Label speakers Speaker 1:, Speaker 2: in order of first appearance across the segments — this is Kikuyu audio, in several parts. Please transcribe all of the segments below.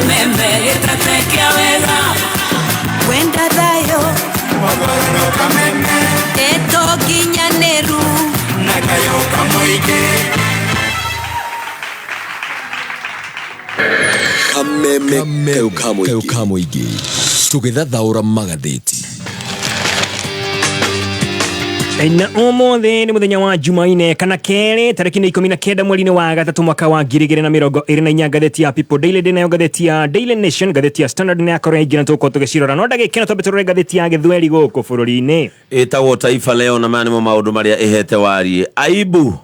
Speaker 1: Kameme gĩtete kĩa wega.
Speaker 2: Wenda thayũ.
Speaker 1: Mogororo Kameme.
Speaker 2: Ndeto nginyanĩru.
Speaker 1: Na kayũ kamũingĩ.
Speaker 3: Kameme kayũ ka mũingĩ tũgĩthathaũra magathĩti.
Speaker 4: Na ũmũthĩ nĩ mũthenya wa Jumaine kana kerĩ, tarĩki nĩ 19 mweri-inĩ wa gatatũ mwaka wa 2024. Ngathĩti ya People Daily ndĩnayo, ngathĩti ya Daily Nation, ngathĩti ya Standard nĩ yakorwo yaingĩra, tũgũkorwo tũgĩcirora, no ndagĩka ĩno twambe tũrore ngathĩti ya gĩthweri gũkũ bũrũri-inĩ.
Speaker 5: Ĩtagwo Taifa Leo na maya nĩmo maũndũ marĩa ĩhete wariĩ. Aibu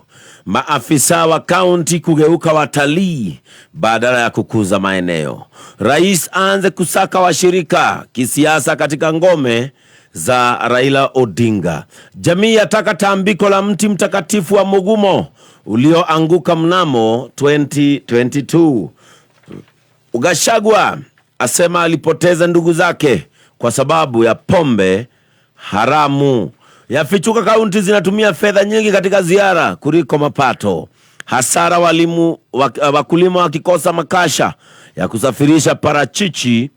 Speaker 5: maafisa wa kaunti kugeuka watalii badala ya kukuza maeneo. Rais aanze kusaka washirika kisiasa katika ngome za Raila Odinga. Jamii yataka tambiko la mti mtakatifu wa Mugumo ulioanguka mnamo 2022. Gachagua asema alipoteza ndugu zake kwa sababu ya pombe haramu. Yafichuka kaunti zinatumia fedha nyingi katika ziara kuliko mapato. Hasara walimu, wakulima wakikosa makasha ya kusafirisha parachichi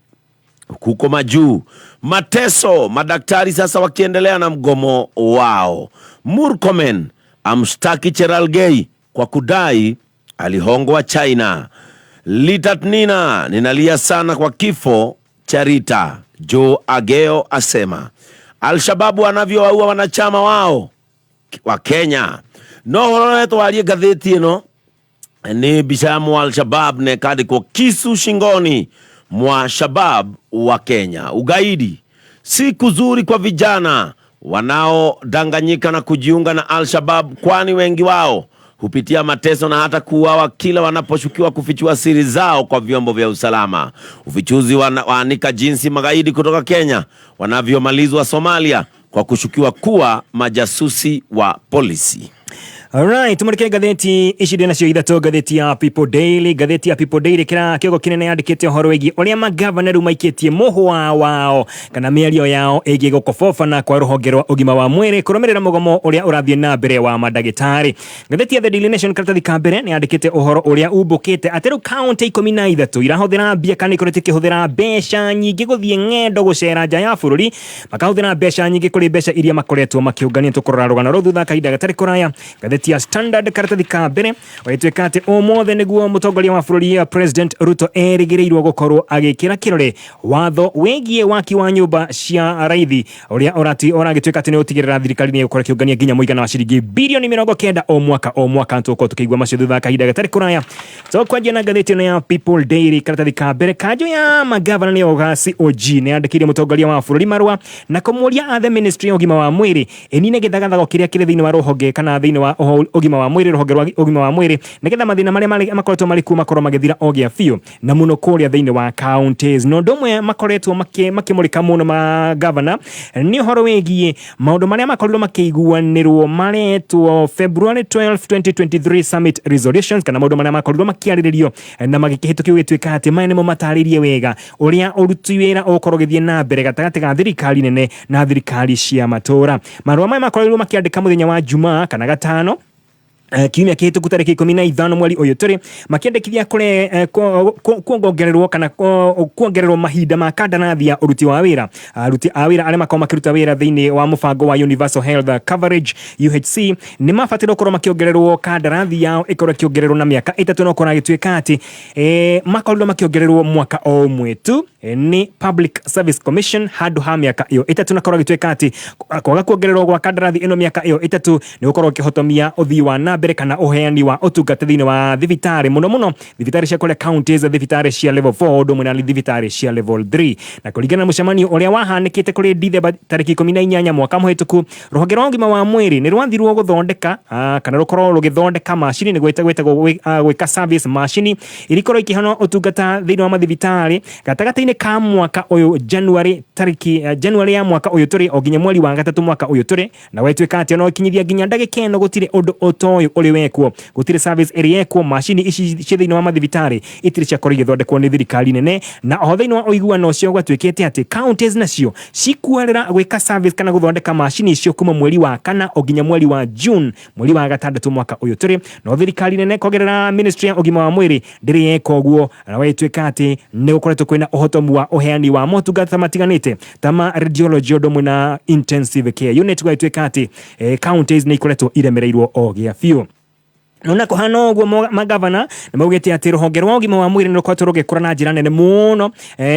Speaker 5: huko majuu. Mateso madaktari sasa wakiendelea na mgomo wao. Murkomen amshtaki Cherargei kwa kudai alihongwa China. Litatnina, ninalia sana kwa kifo cha Rita. Joe Ageo asema Alshababu wanavyowaua wanachama wao wa Kenya. No horo twarie ngathĩti ĩno nĩ mbica ya mwa Alshabab na ĩkandĩkwo kisu shingoni mwa Shabab wa Kenya. Ugaidi si kuzuri kwa vijana wanaodanganyika na kujiunga na Al-Shabab, kwani wengi wao hupitia mateso na hata kuuawa kila wanaposhukiwa kufichua siri zao kwa vyombo vya usalama. Ufichuzi waanika jinsi magaidi kutoka Kenya wanavyomalizwa Somalia kwa kushukiwa kuwa majasusi wa polisi.
Speaker 4: Alright, tumurike ngathĩti ici ndĩ nacio ithatũ. Ngathĩti ya People Daily, ngathĩti ya People Daily kĩra kĩongo kĩnene yandĩkĩte ũhoro wĩgiĩ ũrĩa magavana rĩu maikĩtie mũhwa wao kana mĩario yao ĩgiĩ gũkobobana kwa rũhonge rwa ũgima wa mwĩrĩ kũrũmĩrĩra mũgomo ũrĩa ũrathiĩ na mbere wa mandagĩtarĩ. Ngathĩti ya The Daily Nation karatathi ka mbere nĩ yandĩkĩte ũhoro ũrĩa umbũkĩte atĩ rĩu kaunti 13 irahũthĩra mbia kana ikoretwo ikĩhũthĩra mbeca nyingĩ gũthiĩ ng'endo gũcera nja ya bũrũri, makahũthĩra mbeca nyingĩ kũrĩ mbeca iria makoretwo makĩũngania. Tũkũrora rũgano rũu thutha kahinda gatarĩ kũraya. Ngathĩti ya Standard karatathi ka mbere ũgĩtuĩka atĩ ũmũthĩ nĩguo mũtongoria wa bũrũri President Ruto erĩgĩrĩirwo gũkorwo agĩkĩra kĩrore watho wĩgiĩ waki wa nyũmba cia raithi ũrĩa ũragĩtuĩka atĩ nĩ ũtigĩrĩra thirikari nĩ ĩgũkorwo ĩkĩũngania nginya mũigana wa ciringi bilioni 90 o mwaka o mwaka. Tũgũkorwo tũkĩigua macio thutha wa kahinda gatarĩ kũraya. Tũkwanjia na ngathĩti ĩno ya People Daily karatathi ka mbere, kanjũ ya magavana nĩyo COG nĩ yandĩkĩire mũtongoria wa bũrũri marũa na kũmũria athe ministry ya ũgima wa mwĩrĩ ĩnine gĩthagathago kĩrĩa kĩrĩ thĩinĩ wa rũhonge kana thĩinĩ wa ũgima wa mwĩrĩ, rũhonge rwa ũgima wa mwĩrĩ, nĩgetha mathĩna marĩa makoretwo marĩ kuo makorwo magĩthira o gĩa biũ na mũno kũrĩa thĩinĩ wa counties. Na ũndũ ũmwe makoretwo makĩmũrĩka mũno magavana nĩ ũhoro wĩgiĩ maũndũ marĩa makorirwo makĩiguanĩrwo maretwo February 12 2023 summit resolutions, kana maũndũ marĩa makorirwo makĩarĩrĩrio na magĩkĩhĩtũkio gĩtuĩka atĩ maya nĩmo matarĩirie wega ũrĩa ũruti wĩra ũgũkorwo ũgĩthiĩ na mbere gatagatĩ ga thirikari nene na thirikari cia matũra. Marũa maya makorirwo makĩandĩka mũthenya wa Jumaa kana gatano kiumia kĩhĩtũku tarĩki 15 mweri ũyũ tũrĩ, makĩandĩkithia kuongererwo kana kuongererwo mahinda ma kandarathi ya ũruti wa wĩra. Aruti a wĩra arĩa makoragwo makĩruta wĩra thĩinĩ wa mũbango wa Universal Health Coverage UHC nĩ mabatirwo gũkorwo makĩongererwo kandarathi yao ĩkorwo ĩkĩongererwo na mĩaka 3, no korwo agĩtuĩka atĩ makorirwo makĩongererwo mwaka o ũmwe tu nĩ Public Service Commission handũ ha mĩaka ĩyo 3, na korwo agĩtuĩka atĩ kwaga kuongererwo gwa kandarathi ĩno mĩaka ĩyo 3 nĩ gũkorwo ũkĩhotomia ũthii wa na mbere kana ũheani wa ũtungata thĩinĩ wa thibitarĩ, mũno mũno thibitarĩ cia kũrĩa counties, thibitarĩ cia level 4 ũndũ ũmwe na thibitarĩ cia level 3. Na kũringana na mũcemanio ũrĩa wahanĩkĩte kũrĩ Dithemba tarĩki 18 mwaka mũhĩtũku, rũhonge rwa ũgima wa mwĩrĩ nĩ rwathirwo gũthondeka kana rũkorwo rũgĩthondeka macini nĩguo gwĩtagwo gwĩka service macini iria ikorwo ikĩheana ũtungata thĩinĩ wa mathibitarĩ gatagatĩ-inĩ ka mwaka ũyũ January tarĩki January ya mwaka ũyũ tũrĩ o nginya mweri wa gatatũ mwaka ũyũ tũrĩ, na gwĩtuĩka atĩ ona ũkinyithia nginya ndagĩka ĩno gũtirĩ ũndũ ũtoyũ ũrĩ wekwo, gũtirĩ service ĩrĩ yekwo. Macini ici ciĩ thĩinĩ wa mathibitarĩ itirĩ ciakorwo igĩthondekwo nĩ thirikari nene, na oho thĩinĩ wa ũiguano ũcio gwatuĩkĩte atĩ counties nacio cikuerera gwĩka service kana gũthondeka macini icio kuma mweri wa kana o nginya mweri wa June, mweri wa gatandatũ mwaka ũyũ tũrĩ. No thirikari nene kũgerera ministry ya ũgima wa mwĩrĩ ndĩrĩ yeka ũguo, na wagĩtuĩka atĩ nĩ gũkoretwo kwĩna ũhotomu wa ũheani wa motungata matiganĩte ta ma radiology ũndũ ũmwe na intensive care unit. Gwagĩtuĩka atĩ counties nĩ ikoretwo iremereirwo o gĩa biũ. Nona kũhana ũguo, magavana nĩ maugĩte atĩ rũhonge rwa ũgima wa mwĩrĩ nĩ rũkoretwo rũgĩkũra na njĩra nene mũno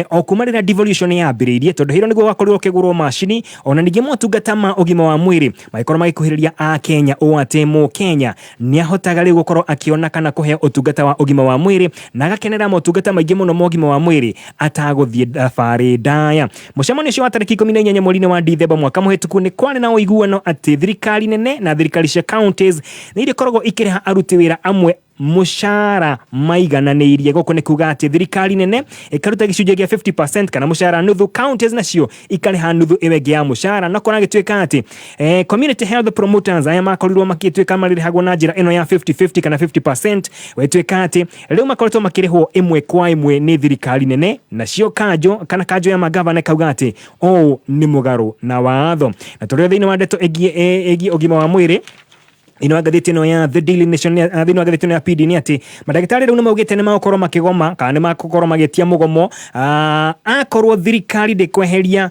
Speaker 4: o kuma rĩrĩa devolution yambĩrĩirie, tondũ hĩro nĩguo gwakorirwo ũkĩgũrwo macini, ona ningĩ motungata ma ũgima wa mwĩrĩ magĩkorwo magĩkuhĩrĩria a Kenya, ũũ atĩ mũkenya nĩ ahotaga rĩu gũkorwo akĩona kana kũheo ũtungata wa ũgima wa mwĩrĩ na agakenera motungata maingĩ mũno ma ũgima wa mwĩrĩ atagũthiĩ thabarĩ ndaya. Mũcemanio ũcio wa tarĩki 18 mweri-inĩ wa Dithemba mwaka mũhĩtũku nĩ kwarĩ na ũiguano atĩ thirikari nene na thirikari cia counties nĩ irĩkoragwo ikĩrĩha aruti wĩra amwe mũcara maigananĩirie. Gũkũ nĩ kuga atĩ thirikari nene ĩkaruta gĩcunjĩ gĩa 50% kana mũcara nuthu, counties nacio ikarĩha nuthu ĩyo ĩngĩ ya mũcara. Na kũragĩtuĩka atĩ community health promoters aya makorirwo magĩtuĩka marĩrĩhagwo na njĩra ĩno ya 50-50 kana 50%, wetwĩka atĩ rĩu makoretwo makĩrĩhwo ĩmwe kwa ĩmwe nĩ thirikari nene. Nacio kanjo kana kanjo ya magavana ĩkauga atĩ ũũ nĩ mũgarũ na watho. Na tũrĩ thĩinĩ wa ndeto ĩgiĩ ũgima wa mwĩrĩ thĩinĩ wa ngathĩti ĩno ya The Daily Nation, thĩinĩ wa ngathĩti ĩno ya PD, nĩ atĩ mandagĩtarĩ rĩu nĩ maugĩte nĩ magũkorwo makĩgoma kana nĩ magũkorwo magĩtia mũgomo akorwo thirikari ndĩkweheria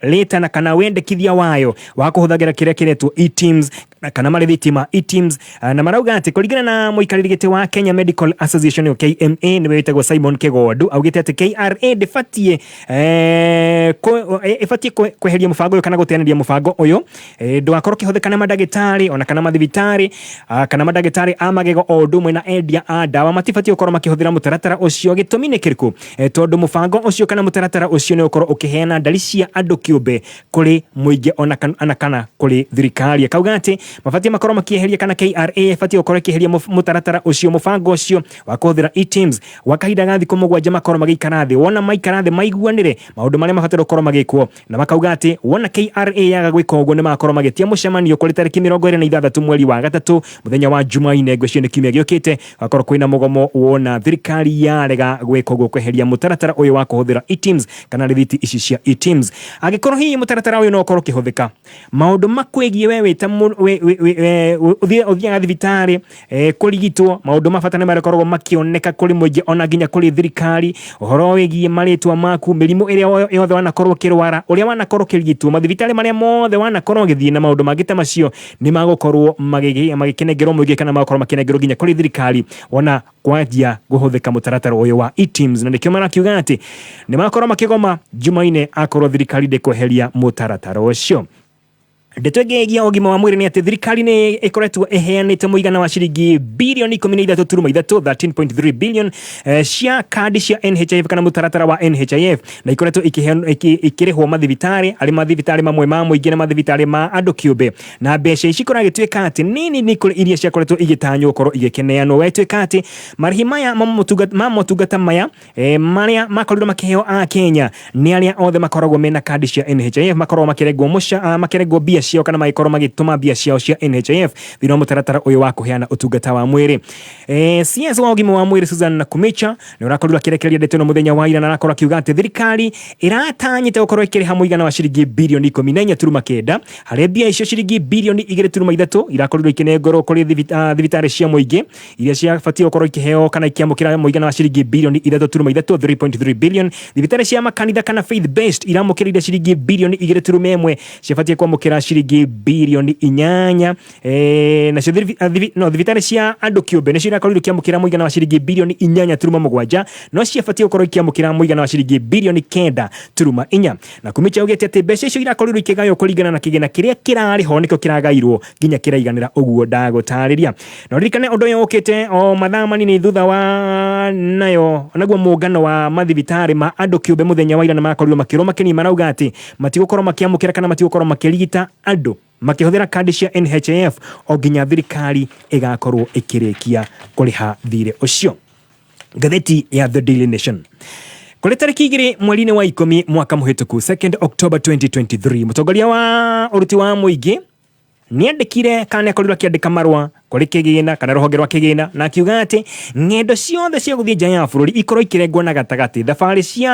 Speaker 4: rĩtana kana wendekithia wayo wa kũhũthagĩra kĩrĩa kĩretwo eTIMS kana marĩthiti ma eTIMS. Na marauga atĩ kũringana na mũikarĩri gĩtĩ wa Kenya Medical Association nĩyo KMA, nĩwe wĩtagwo Simon Kĩgondu, augĩte atĩ KRA ndĩbatiĩ ĩbatiĩ kweheria mũbango ũyũ kana gũteanĩria mũbango ũyũ, ndũgakorwo ũkĩhũthĩka nĩ mandagĩtarĩ ona kana mathibitarĩ, kana mandagĩtarĩ a magego o ũndũ ũmwe na endia a ndawa matibatiĩ gũkorwo makĩhũthĩra mũtaratara ũcio. Gĩtũmi nĩ kĩrĩkũ? Tondũ mũbango ũcio kana mũtaratara ũcio nĩ ũkorwo ũkĩheana ndari cia andũ kĩũmbe kũrĩ mũingĩ ona kana kũrĩ thirikari. Akauga atĩ mabatiĩ makorwo makĩeheria kana KRA ĩbatiĩ gũkorwo ĩkĩeheria mũtaratara ũcio, mũbango ũcio wa kũhũthĩra eTIMS gwa kahinda ga thikũ 7, makorwo magĩikara thĩ. Wona maikara thĩ maiguanĩre maũndũ marĩa mabataire gũkorwo magĩkwo, na makauga atĩ wona KRA yaga gwĩka ũguo, nĩ magakorwo magĩtia mũcemanio kũrĩ tarĩki 26 mweri wa gatatũ, mũthenya wa Jumaine, ngwĩciria nĩ kiumia gĩũkĩte, gakorwo kwĩna mũgomo wona thirikari yarega gwĩka ũguo, kweheria mũtaratara ũyũ wa kũhũthĩra eTIMS kana rĩthiti ici cia eTIMS. Angĩkorwo hihi mũtaratara ũyũ no ũkorwo ũkĩhũthĩka, maũndũ makwĩgiĩ we wĩta ũthiaga thibitarĩ kũrigitwo, maũndũ ma bata nĩ marĩkoragwo makĩoneka kũrĩ mũingĩ ona nginya kũrĩ thirikari, ũhoro wĩgiĩ marĩtwa maku, mĩrimũ ĩrĩa yothe wanakorwo ũkĩrwara, ũrĩa wanakorwo ũkĩrigitwo, mathibitarĩ marĩa mothe wanakorwo ũgĩthiĩ na maũndũ mangĩ ta macio nĩ magũkorwo magĩkĩnengerwo mũingĩ kana magakorwo makĩnengerwo nginya kũrĩ thirikari wona kwanjia kũhũthĩka mũtaratara ũyũ wa eTIMS. Na nĩkĩo marakiuga atĩ nĩ makorwo makĩgoma Jumaine akorwo thirikari ndĩkweheria mũtaratara ũcio. Ndeto ĩngĩ ĩgiĩ ũgima wa mwĩrĩ nĩ atĩ thirikari nĩ ĩkoretwo ĩheanĩte mũigana wa ciringi birioni 13.3, 13.3 billion, cia kandi cia NHIF kana mũtaratara wa NHIF, na ikoretwo ikĩrĩhwo mathibitarĩ, arĩ mathibitarĩ mamwe ma mũingĩ na mathibitarĩ ma andũ kĩũmbe. Na mbeca ici kũragĩtuĩka atĩ nini nĩ kũrĩ iria ciakoretwo igĩtanywo gũkorwo igĩkĩneanwo. Gwagĩtuĩka atĩ marĩhi maya ma motungata maya marĩa makorirwo makĩheo a Kenya nĩ arĩa othe makoragwo mena kandi cia NHIF, makoragwo makĩrengwo makĩrengwo mbia ciao kana magĩkorwo magĩtũma mbia ciao cia NHIF thĩinĩ wa mũtaratara ũyũ wa kũheana ũtungata wa mwĩrĩ. CS wa ũgima wa mwĩrĩ Susan Nakhumicha nĩ ũrakorirwo akĩrekereria ndeto ĩno mũthenya wa ira, na arakorwo akiuga atĩ thirikari ĩratanyĩte gũkorwo ĩkĩrĩha mũigana wa ciringi birioni 14.9, harĩa mbia icio ciringi birioni 2.3 irakorirwo ikĩnengerwo kũrĩ thibitarĩ cia mũingĩ iria ciabatiĩ gũkorwo ikĩheo kana ikĩamũkĩra mũigana wa ciringi birioni 3.3, 3.3 billion. Thibitarĩ cia makanitha kana faith based iramũkĩrire ciringi birioni 2.1, ciabatiĩ kwamũkĩra ciringi birioni 8. Nacio no thibitarĩ cia andũ kĩũmbe nĩcio irakorirwo ikĩamũkĩra mũigana wa ciringi birioni 8.7, no ciabatiĩ gũkorwo ikĩamũkĩra mũigana wa ciringi birioni 9.4. Na Nakhumicha augĩte atĩ mbeca icio irakorirwo ikĩgaywo kũringana na kĩgĩna kĩrĩa kĩrarĩ ho, nĩkĩo kĩragairwo nginya kĩraiganĩra ũguo ndagũtarĩria. Na ũririkane ũndũ ũyũ ũkĩte o mathaa manini thutha wa nayo naguo mũngano wa mathibitarĩ ma andũ kĩũmbe mũthenya wa ira na makorirwo makĩrwo makĩni marauga atĩ matigũkorwo makĩamũkĩra kana matigũkorwo makĩrigita andũ makĩhũthĩra kandi cia NHIF o nginya thirikari ĩgakorwo ĩkĩrĩkia kũrĩha thirĩ ũcio. Ngathĩti ya The Daily Nation, kũrĩ tarĩki 2 mweri-inĩ wa 10 mwaka mũhĩtũku, 2nd October 2023, mũtongoria wa ũruti wa mũingĩ Nĩandĩkire kana nĩakorirwo akĩandĩka marũa kũrĩ kĩgĩna kana rũhonge rwa kĩgĩna, na akiuga atĩ ng'endo ciothe cia gũthiĩ nja ya bũrũri ikorwo ikĩrengwo na gatagatĩ, thabarĩ cia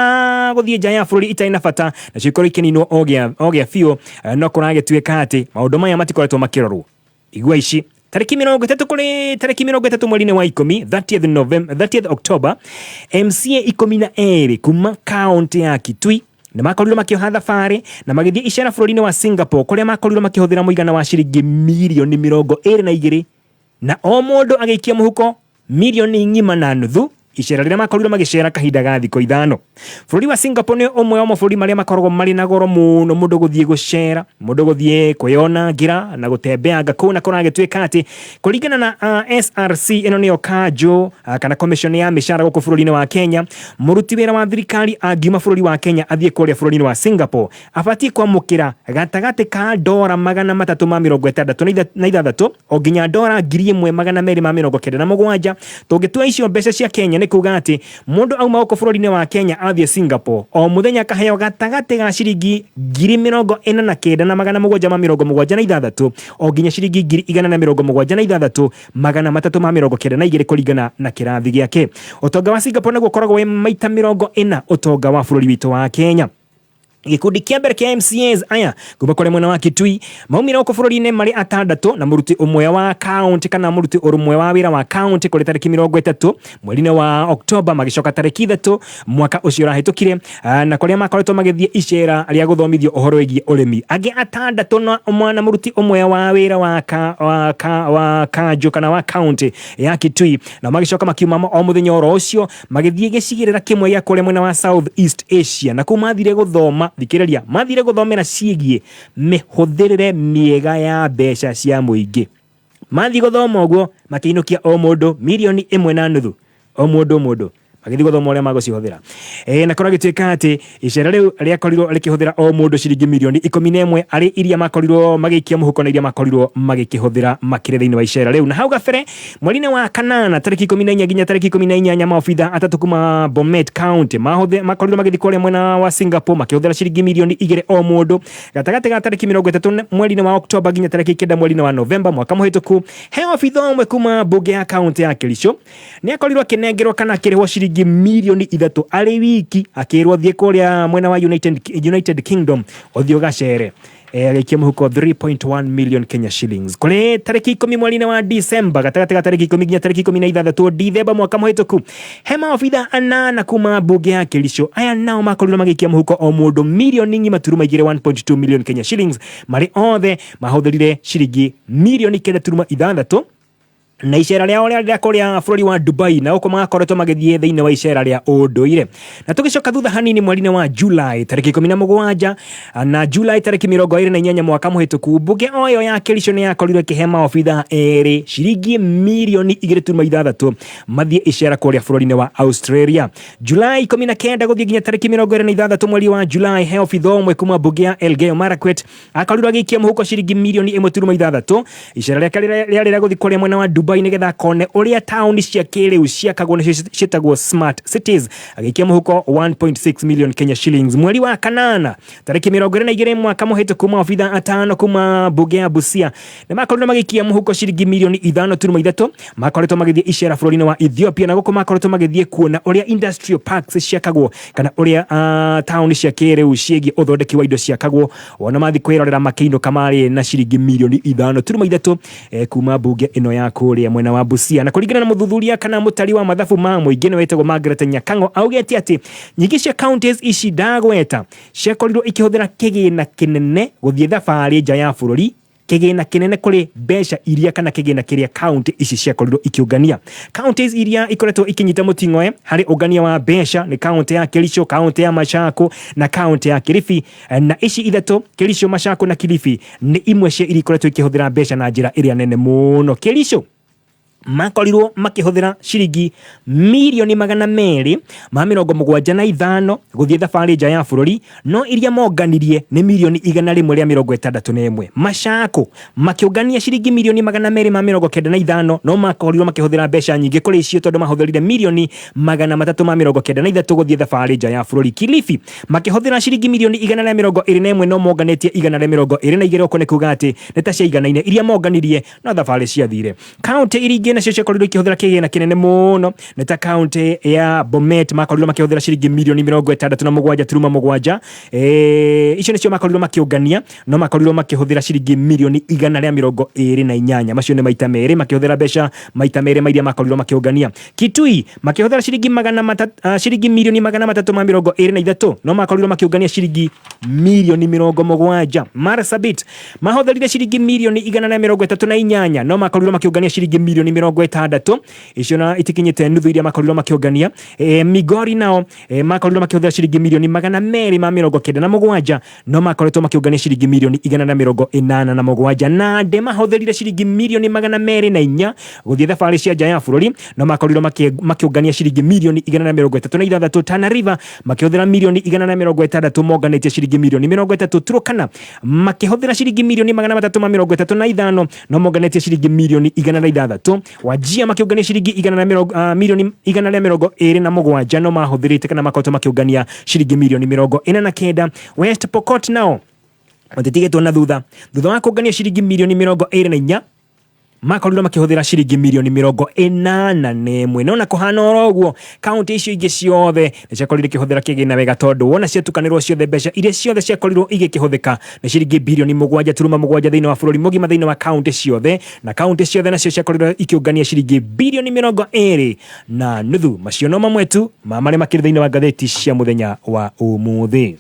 Speaker 4: gũthiĩ nja ya bũrũri itarĩ na bata nacio ikorwo ikĩninwo o gĩa biũ. No kũragĩtuĩka atĩ maũndũ maya matikoretwo makĩrorwo. Igua ici, tarĩki 30 kũrĩ tarĩki 30 mweri-inĩ wa 10, 30th November, 30th October, MCA 12 kuma kaunti ya Kitui nĩ makorirwo makĩoha thabarĩ na magĩthiĩ icera bũrũri-inĩ wa Singapore, kũrĩa makorirwo makĩhũthĩra mũigana wa ciringi mirioni 22, na o mũndũ agĩikia mũhuko mirioni ng'ima na nuthu, icera rĩrĩa makorirwo magĩcera kahinda ga thikũ 5. Bũrũri wa Singapore nĩ ũmwe wa mabũrũri marĩa makoragwo marĩ na goro mũno mũndũ gũthiĩ gũcera, mũndũ gũthiĩ kwĩyonangĩra na gũtembeanga kũu, na kũragĩtuĩka atĩ kũringana na SRC, ĩno nĩyo kanjũ kana commission ya mĩcara gũkũ bũrũri-inĩ wa Kenya, mũruti wĩra wa thirikari angiuma bũrũri wa Kenya athiĩ kũrĩa bũrũri-inĩ wa Singapore abatiĩ kwamũkĩra gatagatĩ ka ndora 366 o nginya ndora 1297. Tũngĩtua icio mbeca cia Kenya, nĩ kuga atĩ mũndũ auma gũkũ bũrũri-inĩ wa Kenya athiĩ Singapore, o mũthenya akaheo gatagatĩ ga ciringi 49,776 o nginya ciringi 176,392 kũringana na kĩrathi gĩake. Ũtonga wa Singapore naguo ũkoragwo wĩ maita 40 ũtonga wa bũrũri witũ wa Kenya. Gĩkundi kĩa mbere kĩa MCAs aya kuma kũrĩ mwena wa Kitui maumire gũkũ bũrũri-inĩ marĩ 6 na mũruti ũmwe wa kaunti kana mũruti ũmwe wa wĩra wa kaunti kũrĩ tarĩki 30 mweri-inĩ wa Oktoba, magĩcoka tarĩki 3 mwaka ũcio ũrahĩtũkire, na kũrĩa makoretwo magĩthiĩ icera rĩa gũthomithio ũhoro wĩgiĩ ũrĩmi. Angĩ 6 na mwana mũruti ũmwe wa wĩra wa kanjũ kana wa kaunti ya Kitui, na magĩcoka makiuma o mũthenya oro ũcio magĩthiĩ gĩcigĩrĩra kĩmwe gĩa kũrĩa mwena wa South East Asia, na kũu mathire gũthoma, thikĩrĩria, mathire gũthomera ciĩgiĩ mĩhũthĩrĩre mĩega ya mbeca cia mũingĩ. Mathiĩ gũthoma ũguo makĩinũkia o mũndũ mirioni 1.5, o mũndũ magĩthiĩ gũthoma ũrĩa magũcihũthĩra. Na korwo gĩtuĩka atĩ icera rĩu rĩakorirwo rĩkĩhũthĩra o mũndũ ciringi mirioni 11 arĩ iria makorirwo magĩikia mũhuko na iria makorirwo magĩkĩhũthĩra makĩrĩ thĩinĩ wa icera rĩu. Na hau gabere mweri-inĩ wa kanana tarĩki 14 nginya tarĩki 18, maobitha 3 kuma Bomet County makorirwo magĩthiĩ kũrĩa mwena wa Singapore makĩhũthĩra ciringi mirioni 2 o mũndũ. Gatagatĩ ga tarĩki 30 mweri-inĩ wa Oktoba nginya tarĩki 9 mweri-inĩ wa Novemba mwaka mũhĩtũku, he obitha ũmwe kuma mbunge ya kaunti ya Kericho nĩ akorirwo akĩnengerwo kana akĩrĩhwo ciringi mirioni 3 arĩ wiki, akĩrwo thiĩ kũrĩa mwena wa United Kingdom ũthiĩ ũgacere. Agĩikia mũhuko 3.1 million Kenya shillings. Kũrĩ tarĩki 10 mweri-inĩ wa December, gatagatĩ ga tarĩki 10 nginya tarĩki 16 Dithemba mwaka mũhĩtũku, he maobitha 8 kuma mbunge ya Kericho aya nao makorirwo magĩikia mũhuko o mũndũ mirioni ng'ima turuma igĩrĩ, 1.2 million Kenya shillings. Marĩ othe mahũthĩrire ciringi mirioni 9.6 na icera rĩao rĩarĩ rĩa kũrĩa bũrũri wa Dubai, na gũkũ makoretwo magĩthiĩ thĩinĩ wa icera rĩa ũndũire. Na tũgĩcoka thutha hanini mweri-inĩ wa July tarĩki 17 na July tarĩki 28 mwaka mũhĩtũku, mbunge o ĩyo ya Kericho nĩ yakorirwo ĩkĩhe maobitha 2 ciringi mirioni 2.6 mathiĩ icera kũrĩa bũrũri-inĩ wa Australia. July 19 gũthiĩ nginya tarĩki 26 mweri wa July, he obitha ũmwe kuma mbunge ya Elgeyo Marakwet akorirwo agĩikia mũhuko ciringi mirioni 1.6. Icera rĩake rĩarĩ rĩa gũthiĩ kũrĩa mwena wa Dubai nĩgetha akone ũrĩa taũni cia kĩrĩu ciakagwo, nĩcio ciĩtagwo smart cities, agĩikia mũhuko 1.6 million Kenya shillings. Mweri wa kanana tarĩki 22 mwaka mũhĩtũku, maobitha 5 kuma mbunge ya Busia nĩ makorirwo magĩikia mũhuko ciringi mirioni 5.3. Makoretwo magĩthiĩ icera bũrũri-inĩ wa Ethiopia, na gũkũ makoretwo magĩthiĩ kuona ũrĩa industrial parks ciakagwo kana ũrĩa taũni cia kĩrĩu ciĩgiĩ ũthondeki wa indo ciakagwo. Wona mathiĩ kwĩrorera makĩinũka marĩ na ciringi mirioni 5.3 kuma mbunge ĩno ya kũrĩa mwena wa Busia. Na kũringana na mũthuthuria kana mũtari wa mathabu ma mũingĩ nĩ wetagwo Margaret Nyakang'o, augĩte atĩ nyingĩ cia counties ici ndagweta ciakorirwo ikĩhũthĩra kĩgĩna kĩnene gũthiĩ thabarĩ nja ya bũrũri, kĩgĩna kĩnene kũrĩ mbeca iria kana kĩgĩna kĩrĩa county ici ciakorirwo ikĩũngania. Counties iria ikoretwo ikinyita mũting'oe harĩ ũngania wa mbeca nĩ county ya Kericho, county ya Machakos na county ya Kilifi, na ici ithatũ, Kericho, Machakos na Kilifi, nĩ imwe cia iria ikoretwo ikĩhũthĩra mbeca na njĩra ĩrĩa nene mũno. Kericho Makorirwo makĩhũthĩra ciringi mirioni 275 gũthiĩ thabarĩ nja ya bũrũri, no iria monganirie nĩ mirioni 161. Machakos makĩũngania ciringi mirioni 295, no makorirwo makĩhũthĩra mbeca nyingĩ kũrĩ icio tondũ mahũthĩrire mirioni 393 gũthiĩ thabarĩ nja ya bũrũri. Kilifi makĩhũthĩra ciringi mirioni 121, no monganĩtie 122. Ũguo nĩ kuga atĩ nĩ ta ciaiganaine iria monganirie no thabarĩ ciathire. Kaunti iria ingĩ nacio ciakorirwo ikĩhũthĩra kĩgĩna kĩnene mũno nĩ ta kaunti ya Bomet, makorirwo makĩhũthĩra ciringi mirioni 67.7. Icio nĩcio makorirwo makĩũngania, no makorirwo makĩhũthĩra ciringi mirioni 128. Macio nĩ maita merĩ, makĩhũthĩra mbeca maita merĩ ma iria makorirwo makĩũngania. Kitui makĩhũthĩra ciringi ciringi mirioni 323, no makorirwo makĩũngania ciringi mirioni 70. Marsabit mahũthĩrire ciringi mirioni 138, no makorirwo makĩũngania ciringi mirioni 60. Icio na itikinyĩte nuthu iria makorirwo makĩũngania. Migori nao makorirwo makĩhũthĩra ciringi mirioni 297, no makoretwo makĩũngania ciringi mirioni 187. Nandi mahũthĩrire ciringi mirioni 204 gũthiĩ thabarĩ cia nja ya bũrũri, no makorirwo makĩũngania ciringi mirioni 136. Tana River makĩhũthĩra mirioni 160, monganĩtie ciringi mirioni 30. Turkana makĩhũthĩra ciringi mirioni 335, no monganĩtie ciringi mirioni 106. Wajir makĩũngania ciringi mirioni 127, no mahũthĩrĩte kana makoretwo makĩũngania ciringi mirioni 49. West Pokot nao matitigĩtwo na thutha, thutha wa kũngania ciringi mirioni 24, makorirwo makĩhũthĩra ciringi mirioni 81. No na kũhana oro ũguo, kaunti icio ingĩ ciothe nĩ ciakorirwo ikĩhũthĩra kĩgĩna wega, tondũ wona ciatukanĩrwo ciothe, mbeca iria ciothe ciakorirwo igĩkĩhũthĩka nĩ ciringi birioni 7.7 thĩinĩ wa bũrũri mũgima, thĩinĩ wa kaunti ciothe, na kaunti ciothe nacio ciakorirwo ikĩũngania ciringi birioni 20.5. Macio no mamwe tu ma marĩa makĩrĩ thĩinĩ wa ngathĩti cia mũthenya wa ũmũthĩ.